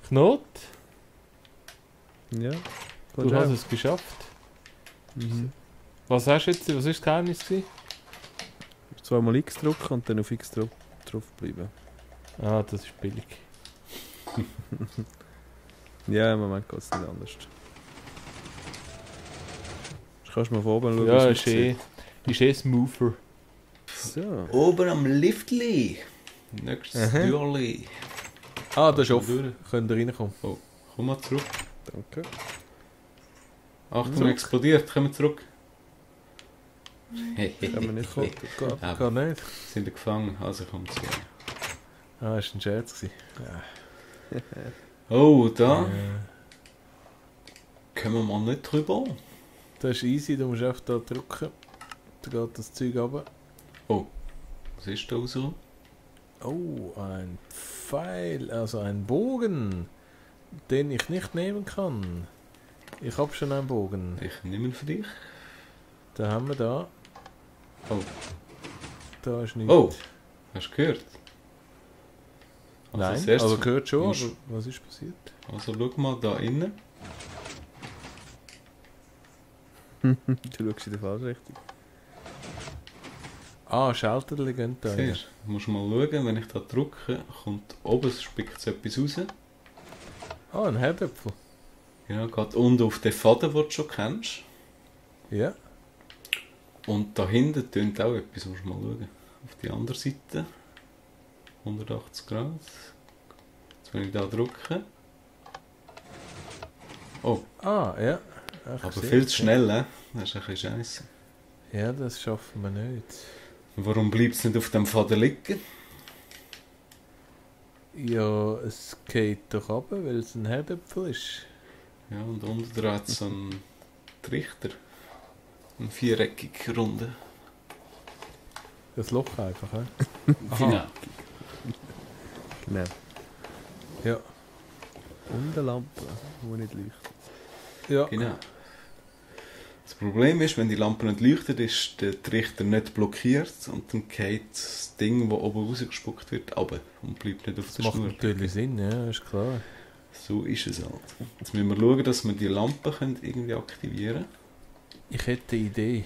Knot, Ja. du hast es geschafft. Mhm. Was hast du jetzt? Was ist das Geheimnis gewesen? Zweimal X drücken und dann auf X drauf bleiben. Ah, das ist billig. Ja, im Moment geht es nicht anders. Kannst du mal von oben schauen, Ja, was man ist eh smoother. sieht. So. Oben am Liftli. Nächstes Aha. Türli. Ah, das ist Durch. offen. Könnt ihr reinkommen. Komm mal zurück. Danke. Achtung, Zurück. explodiert. Kommen wir zurück. Kann man nicht kommen. Gar nicht. Sind wir gefangen, also kommt zu. Ah, das war ein Scherz gewesen. Oh, da Äh, können wir mal nicht drüber. das ist easy, du musst einfach da drücken. Dann geht das Zeug runter. Was ist da rausgekommen? Oh, ein Pfeil, also ein Bogen, den ich nicht nehmen kann. Ich habe schon einen Bogen. Ich nehme ihn für dich. Da haben wir da. Oh. Da ist nichts. Oh, hast du gehört? Also Nein, das erste- also gehört schon, musst- aber was ist passiert? Also schau mal da innen. Du schaust in die falsche Richtung. Ah, Schalterli gehen da. Ja. Siehst du? Musst mal schauen, wenn ich da drücke, kommt oben spickt etwas raus. Ah, ein Herdöpfel. Ja, geht unten auf den Faden, den du schon kennst. Ja. Und da hinten tönt auch etwas, musst du mal schauen. Auf die andere Seite. 180 Grad. Jetzt wenn ich da drücke. Oh, Ah, ja. Ach, aber ich viel seh's, zu schnell, hä? Das ist ein bisschen scheisse. Ja, das schaffen wir nicht. Warum bleibt es nicht auf dem Faden liegen? Ja, es geht doch runter, weil es ein Herdöpfel ist. Ja, und unten dreht so ein Trichter. Ein viereckig runde. Das Loch einfach, hä? Genau. Genau. Ja. Und eine Lampe, die nicht leuchtet. Ja. Genau. Das Problem ist, wenn die Lampe nicht leuchtet, ist der Trichter nicht blockiert und dann geht das Ding, das oben rausgespuckt wird, runter und bleibt nicht auf Das der macht Schnur. natürlich Sinn, ja, ist klar. So ist es halt. Jetzt müssen wir schauen, dass wir die Lampe irgendwie aktivieren Ich hätte eine Idee.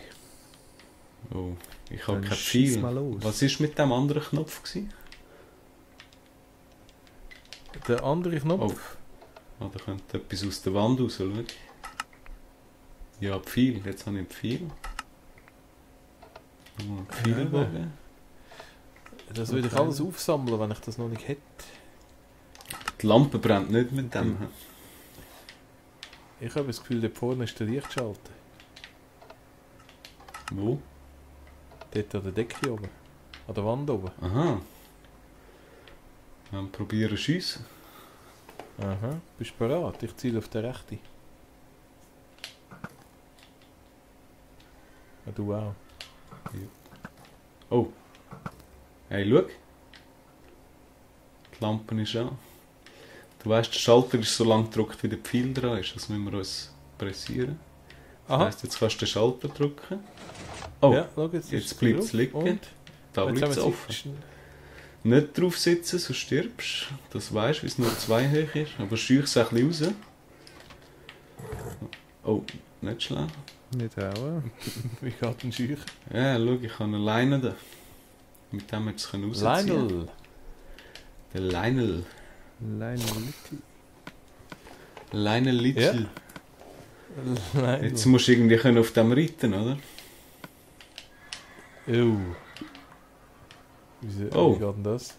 können. Oh, ich habe Dann kein schieß Ziel. mal los. Was war mit dem anderen Knopf? Der andere Knopf. Oh, da könnte etwas aus der Wand raus, schau. Ja, Pfeil. Jetzt habe ich einen Pfeil. Einen Pfeilbogen. Das würde ich alles aufsammeln, wenn ich das noch nicht hätte. Die Lampe brennt nicht mit dem. Ich habe das Gefühl, dort vorne ist der Lichtschalter. Wo? Dort an der Decke oben. An der Wand oben. Aha. Dann probieren schiessen. Aha. Bist du bereit? Ich ziele auf den rechten. Ja, du auch. Oh. Hey, schau. Die Lampe ist an. Du weißt, der Schalter ist so lang gedrückt, wie der Pfeil dran ist. Das müssen wir uns pressieren. Das Aha. heisst, jetzt kannst du den Schalter drücken. Oh, Ja, schau, jetzt jetzt ist bleibt drauf. es liegen. Und? Da Jetzt bleibt es haben wir offen. Nicht drauf sitzen, sonst stirbst du. Das weisst du, weil es nur 2 hoch ist. Aber scheuch es ein bisschen raus. Oh, nicht schlau. Nicht auch. Wie geht ein Scheuch? Ja, schau, ich habe eine Leine da. Mit dem hättest du es rausziehen. Lionel. Der Lionel. Little. Lionel Little. Lionel. Jetzt musst du irgendwie können auf dem reiten, oder? Oh. Wie Oh. geht denn das?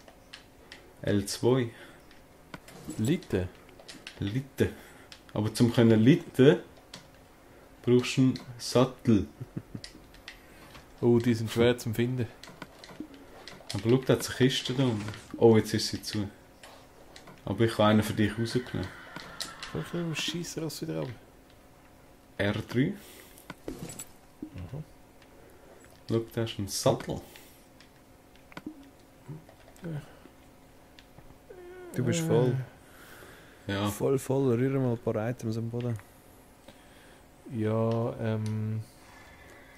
L2. Lite. Litten. Aber zum können litten brauchst du einen Sattel. Oh, die sind schwer zu finden. Aber schau, da hat es eine Kiste da unten. Oh, jetzt ist sie zu. Aber ich habe einen für dich rausgenommen. Komm schnell im Scheissross wieder ab. R3. Schau, da ist ein Sattel. Du bist voll. Ja, Voll. Rühr mal ein paar Items am Boden. Ja,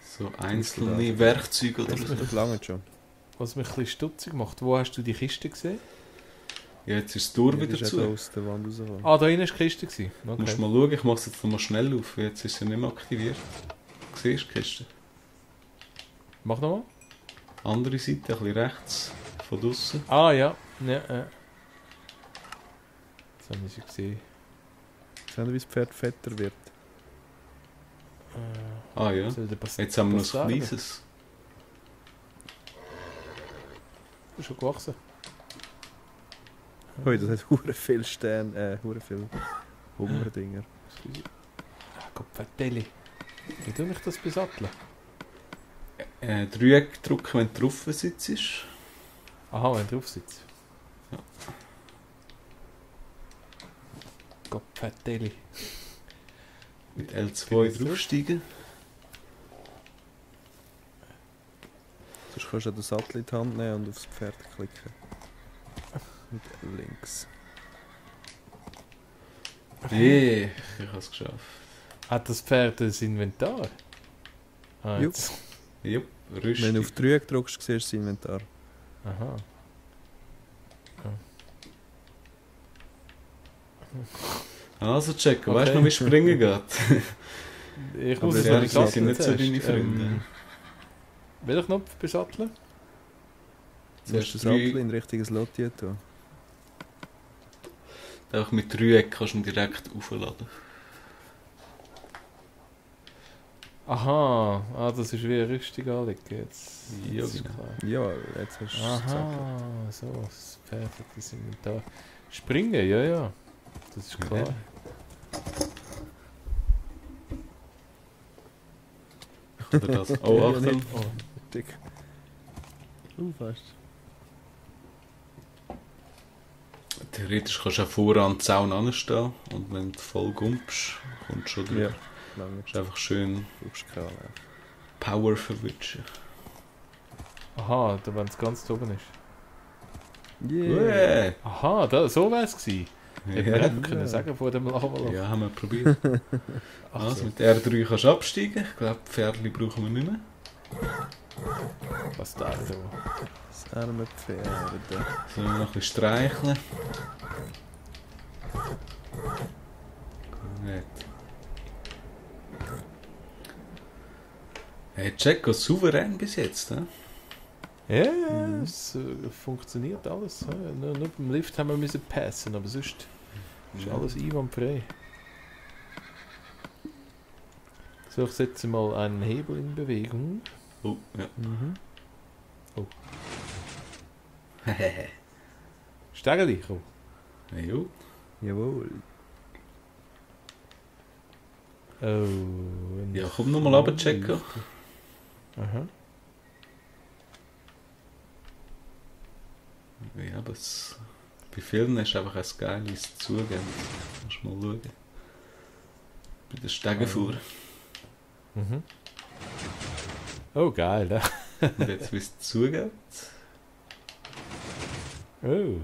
so einzelne Werkzeuge oder Das so. lange schon. was mich ein bisschen stutzig macht, wo hast du die Kiste gesehen? Ja, jetzt ist das Tor Ja, wieder die ist zu. auch aus der Wand rausgekommen. Ah, da innen war die Kiste. Okay. Musst mal schauen, ich mache es jetzt noch mal schnell auf. Jetzt ist sie nicht mehr aktiviert. Siehst du die Kiste? Mach nochmal. Andere Seite, ein bisschen rechts von draussen. Ah, ja. Ja, ja. Jetzt habe ich sie gesehen. Sehen Sie, wie das Pferd fetter wird? Ah ja. Soll der Jetzt haben wir noch ein Bastarde? kleines. Ist schon gewachsen. Hui, das hat hure viel Sterne, hure viel Hungerdinger. Ah, Gott, Vertelli. Wie tue ich das besatteln? Dreieck drücken, wenn du drauf sitzt. Aha, wenn du drauf sitzt. Ja. Gott, Vertelli. Mit L2 draufsteigen. Sonst kannst du auch den Sattel in die Hand nehmen und aufs Pferd klicken. Mit links. Yeah, ich habe es geschafft. Hat das Pferd ein Inventar? Ah, Jupp. jetzt. Jupp, Wenn Rüstung. du auf Dreieck drückst, siehst du das Inventar. Aha. Also checken, Okay. weißt du noch, wie springen geht? Ich Aber muss es die noch Ärger sind besatteln nicht so deine zuerst. Freunde. Welchen Knopf besatteln? Du musst den drei- Sattel in richtiges Lottie tun. Einfach mit Dreieck kannst du ihn direkt aufladen. Aha, das ist wie richtig anlegen. Jetzt Ja, ist genau. klar. Ja, jetzt hast du es gesagt. Aha, so, das Pferd hat das Inventar. Springen, ja, ja. Das ist klar. Oder das? Oh, Ja, Achtung. nicht. Oh, dick. Fast. Theoretisch kannst du auch voran an den Zaun anstehen und wenn du voll gumpst, kommst du schon drüber. Ja, lange. Das ist einfach schön Du brauchst keine Ahnung. Power verwischen. Aha, da wenn es ganz oben ist. Yeah. Aha, so wäre es gewesen. Hätten wir Ja. hätten können sagen vor dem Lavaloch. Ja, haben wir probiert. Ach Also so, mit R3 kannst du absteigen. Ich glaube, Pferdchen brauchen wir nicht mehr. was da so. Das arme Pferd. So, noch ein bisschen streicheln. Gut. Hey, Checo, souverän bis jetzt, ne? Ja, ja, es funktioniert alles. Nur beim Lift haben wir müssen passen, aber sonst ist alles einwandfrei. So, ich setze mal einen Hebel in Bewegung. Oh, ja. Mhm. Steigen dich, komm. Jo. Jawohl. Oh. und- Ja, komm noch mal runter, Checo. Aha. Ja, aber bei vielen ist einfach ein geiles Zugehen. Musst mal schauen. Bei den Stegen vor. Mhm. Oh, geil, ne? Und jetzt, wie es zugeht. Oh,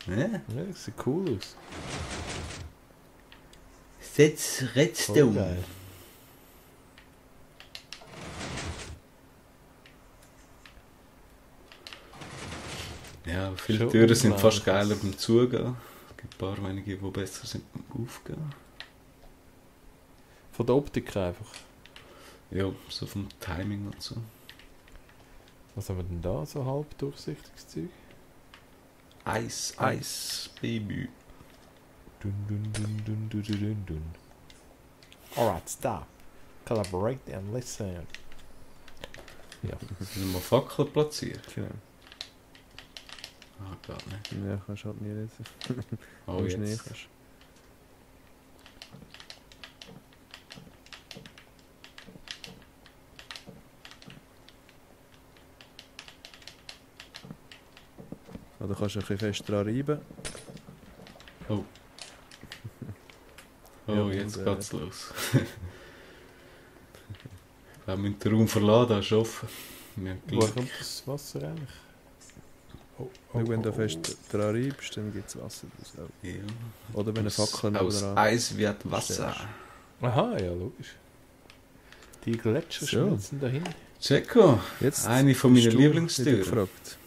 Ja. ja, das sieht cool aus. Setz Voll Redstone. geil. Ja, viele Schon Türen sind fast unglaublich. geiler beim Zugehen. Es gibt ein paar wenige, die besser sind beim Aufgehen. Von der Optik her einfach. Ja, so vom Timing und so. Was haben wir denn da? So halb durchsichtiges Zeug? Eis, Eis, Baby. Dun, dun, dun, dun, dun, dun, dun, dun. Alright, stop. Collaborate and listen. Ja. Sind wir Fackeln platziert? Genau. Ah, gar nicht. Ja, kannst halt nie lesen. Oh, Wenn du Schnee jetzt. kannst. Oder kannst du ein bisschen fest dran reiben. Oh, Ja, jetzt und, geht's los. Wir müssen den Raum verlassen, da ist offen. Wir haben Woher Glück. kommt das Wasser eigentlich? Oh, Schau, wenn du fest dran reibst, dann gibt es Wasser draus. Auch. Ja. Oder wenn eine Aus- Fackel Aus dran. Eis wird Wasser. Aha, ja, logisch. Die Gletscher So. schmelzen dahin. Checo, Jetzt eine von meinen bist du wieder Lieblingstüren. gefragt.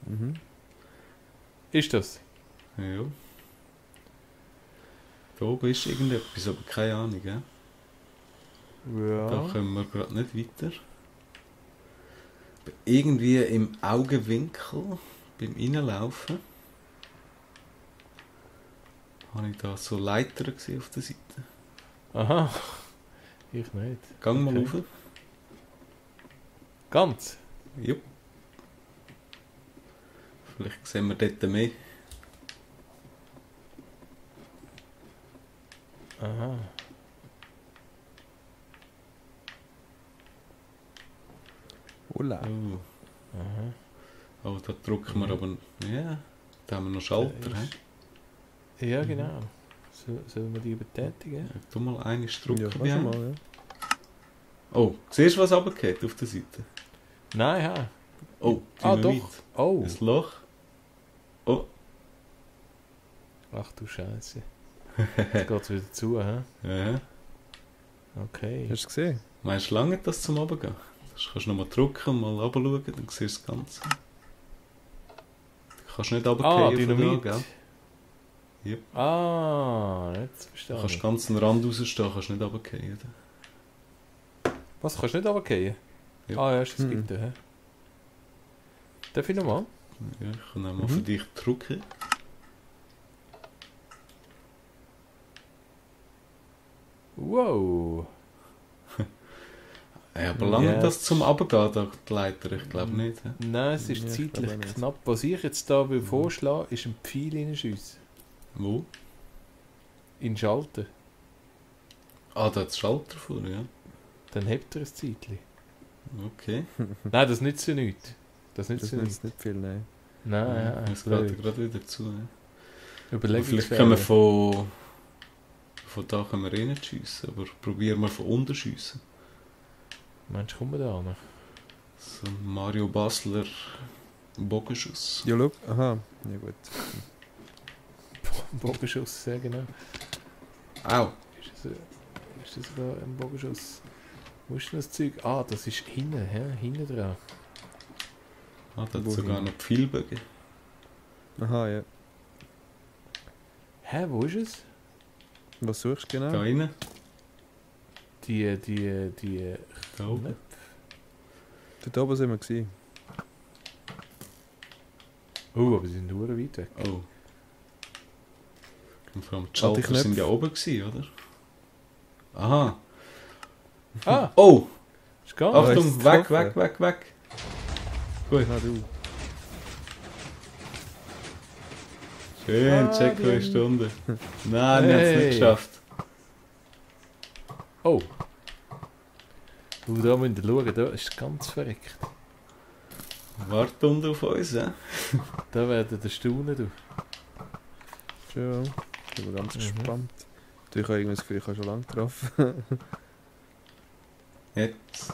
Mhm. Ist das? Ja. Da oben ist irgendetwas, aber keine Ahnung. Da Ja. kommen wir gerade nicht weiter. Aber irgendwie im Augenwinkel beim Reinlaufen habe ich da so Leitern gesehen auf der Seite. Aha. Ich nicht. Gang mal Okay. rauf. Ganz? Jupp. Vielleicht sehen wir dort mehr. Aha. Hola. Oh. Aha. Oh, da drücken wir aber... Ja, da haben wir noch Schalter. Da He? ist- Ja, genau. Sollen wir die betätigen? Ja, tu mal eine drücken. Ja, kannst du behind. mal, ja. Oh, siehst du, was runtergeht auf der Seite? Nein, ja. Oh, Ah, Dynamit. doch. Oh. Ein Loch. Oh. Ach du Scheiße. Jetzt geht es wieder zu, hä? Ja. Okay. Hast du es gesehen? Meinst du lange das zum Runtergehen? Du kannst nochmal drücken und mal runterschauen, dann siehst du das Ganze. Du kannst nicht runtergehen Dynamit. gell? Yep. Jetzt Du verstehe kannst ich. ganz den Rand rausstehen, kannst nicht runtergehen. Was, kannst du nicht runtergehen? Ja. Ah ja, ist das Mhm. bitte, hä? Darf ich nochmal? Ja, ich kann auch mal Mhm. für dich drücken. Wow. Ja, aber lange Ja. das zum Runtergehen, da die Leiter? Ich glaube Mhm. nicht. He? Nein, es ist Ja, ich zeitlich glaube auch nicht. knapp. Was ich jetzt da will vorschlagen, ist ein Pfeil reinschiessen. Wo? In den Schalter. Ah, da hat es Schalter vor, ja. Dann hebt er ein Zeitchen. Okay. Nein, das nützt ja nichts. Das nützt Das ja nichts. nützt nicht viel, nein. Nein, ja, Es geht blöd. gerade wieder zu. Ja. Vielleicht Überlegungsfehler. können wir von da können wir eh nicht schiessen, aber probieren wir von unten schiessen. Meinst du, kommen wir da noch? So ein Mario Basler Bogenschuss. Ja, schau. Aha. Ja, gut. Bogenschuss, sehr genau. Au! Ist das ein Bogenschuss? Wo ist denn das Zeug? Ah, das ist hinten, hä? Hinten dran. Ah, da hat Wohin? sogar noch Pfeilbögen. Aha, ja. Hä, wo ist es? Was suchst du genau? Da rein, Die da oben. Knöpfe. Dort oben sind wir gewesen. Aber sie sind nur weit weg. Oh. Und vor allem die Ah, die Schalter sind Knöpfe. ja oben gewesen, oder? Aha. Ah, Oh! ist gar Ah, Achtung, ist weg, getroffen. weg. Gut. Ah, du. Schön, Ah, Checkpoint-Stunde. Nein, wir haben es Hey. nicht geschafft. Oh. Da müsst ihr schauen, da ist es ganz verreckt. Wart unten auf uns, hä? Da werden ihr staunen, du. Schon. Ich bin ganz Mhm. gespannt. Du, ich habe irgendwie das Gefühl, ich habe schon lange getroffen. Jetzt.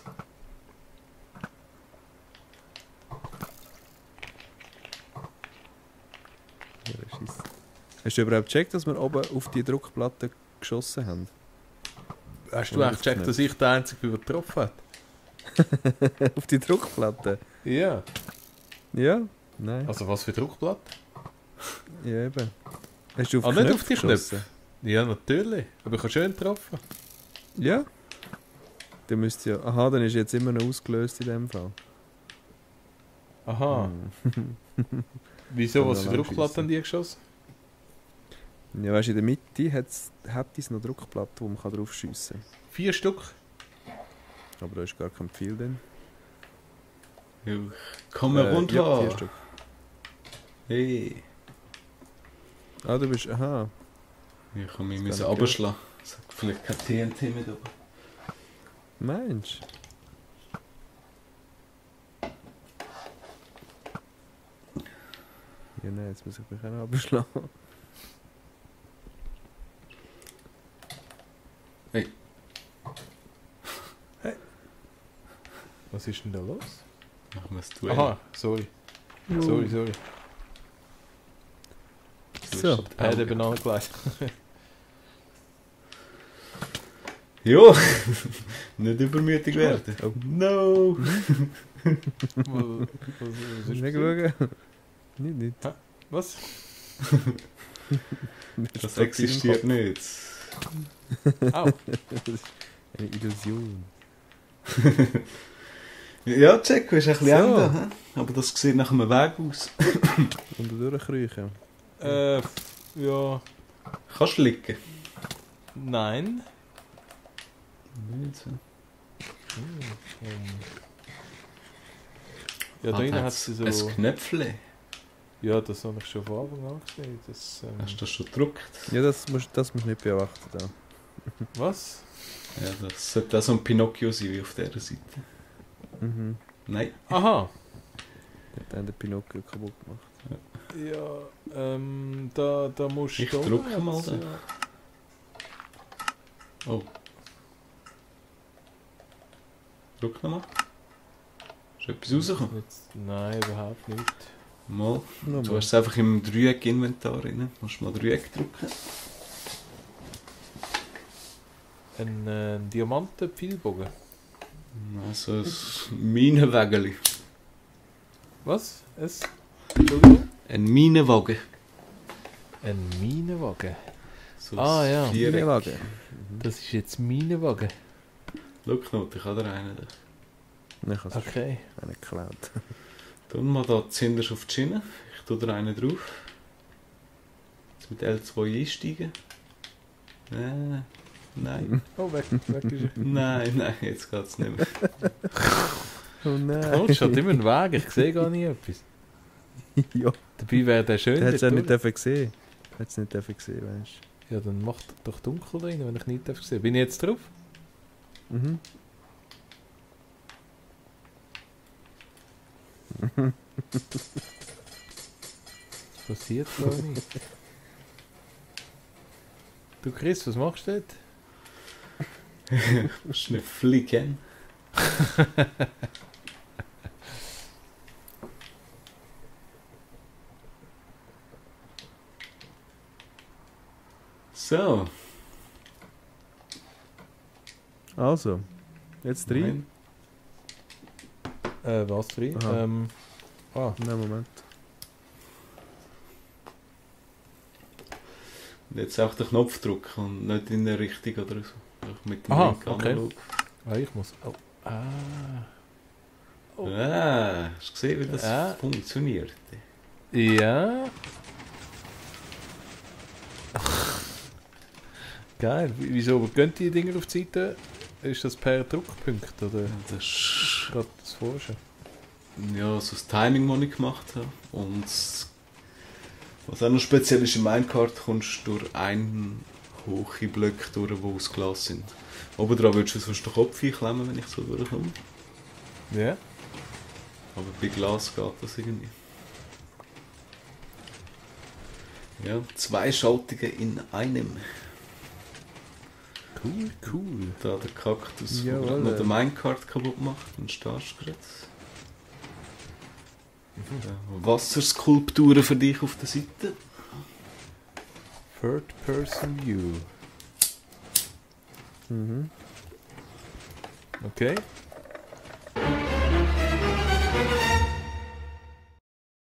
Ja, Scheisse. Hast du überhaupt gecheckt, dass wir oben auf die Druckplatte geschossen haben? Hast du Oder eigentlich gecheckt, dass ich der Einzige bin, der getroffen hat? Auf die Druckplatte? Ja. Ja? Nein. Also was für Druckblatt? Ja, eben. Hast du auf Ah, die nicht Knöpfe auf die geschossen? Ja, natürlich. Aber ich habe schön getroffen. Ja? Dann müsst ja... Aha, dann ist jetzt immer noch ausgelöst in dem Fall. Aha. Hm. Wieso, Kann was man für lang Druckblatt schiessen. haben die geschossen? Ja, weißt du, in der Mitte hat es noch Druckplatte, wo man drauf schiessen kann. 4 Stück. Aber da ist gar kein Pfeil drin. Ja, komm mal runter. Ja, 4 Stück. Hey. Ah, du bist... Aha. Ich kann mich Das müssen kann ich runterschlagen. Es hat vielleicht kein TNT mit oben. Mensch. Ja, nein, jetzt muss ich mich auch abschlagen. Was ist denn da los? Machen wir das Duell. Aha, sorry. Sorry. So. ist Die Pad eben angelegt. Ja, nicht übermütig werden. Oh. No! Was ist Nicht passiert? schauen. Nicht. Was? Das existiert nicht. Au. Eine Illusion. Ja, Jack, du bist ein bisschen So. Ende, hä? Aber das sieht nach einem Weg aus. Und durchkriechen. Ja. Kannst du liegen? Nein. Nicht so. Ja, da drinnen hat sie so... Ein Knöpfchen. Ja, das habe ich schon von Anfang an gesehen. Das, Hast du das schon gedruckt? Ja, das musst du nicht beachten. Da. was? Ja, das sollte auch so ein Pinocchio sein wie auf dieser Seite. Mhm. Nein. Aha. Hat dann den Pinocchio kaputt gemacht. Ja, da musst Ich du... drücke mal da. Ja. Oh. Drück nochmal. Ist etwas rausgekommen? Nein, überhaupt nicht. Mal. Du Nochmal. hast es einfach im Dreieck-Inventar drin. Musst mal Dreieck drücken. Ein Diamanten-Pfeilbogen. Also ein Minenwägeli. Was? Entschuldigung? Ein Minenwagen. Ein Minenwagen. So Ah, ein ja. Viereck. Minenwagen. Das ist jetzt Minenwagen. Schau noch, ich habe da einen. Nein, ich habe es Okay. einen geklaut. Tun wir da zuerst auf die Schiene. Ich tue da einen drauf. Jetzt mit L2 einsteigen. Nein. Oh, weg ist er. Nein, jetzt geht es nicht mehr. Oh nein. Komm, schon immer ein Weg, ich sehe gar nicht etwas. Ja, Dabei wäre der schön. der hat es ja dort nicht durch. dürfen sehen. Hat es nicht dürfen sehen, weißt Ja, dann macht doch dunkel da rein, wenn ich nicht sehen. Bin ich jetzt drauf? du. Mhm. Das passiert gar nicht. Du Chris, was machst du dort? Du musst nicht fliegen. So. Also, jetzt rein. Nein. Was drin? Aha. Nein, Moment. Und jetzt auch den Knopf drücken und nicht in eine Richtung oder so. Einfach mit dem Aha, Link okay. analog. Ich muss... Oh. Oh. Ah, hast du gesehen, wie das Ja. funktioniert? Ja. Geil. Wieso gehen die Dinger auf die Seite? Ist das per Druckpunkt oder Das ist gerade das Forschen? ja, so das Timing, das ich gemacht habe. Und was auch noch speziell ist, im Minecart kommst du durch einen hohen Block durch, die aus Glas sind. Oben dran würdest du sonst den Kopf einklemmen, wenn ich so durchkomme. Ja. Aber bei Glas geht das irgendwie. Ja, 2 Schaltungen in einem. Cool. Da der Kaktus, der Jawohl. gerade noch den Minecart kaputt macht, dann stehst du gerade. Wasserskulpturen für dich auf der Seite. Third Person View. Mhm. Okay.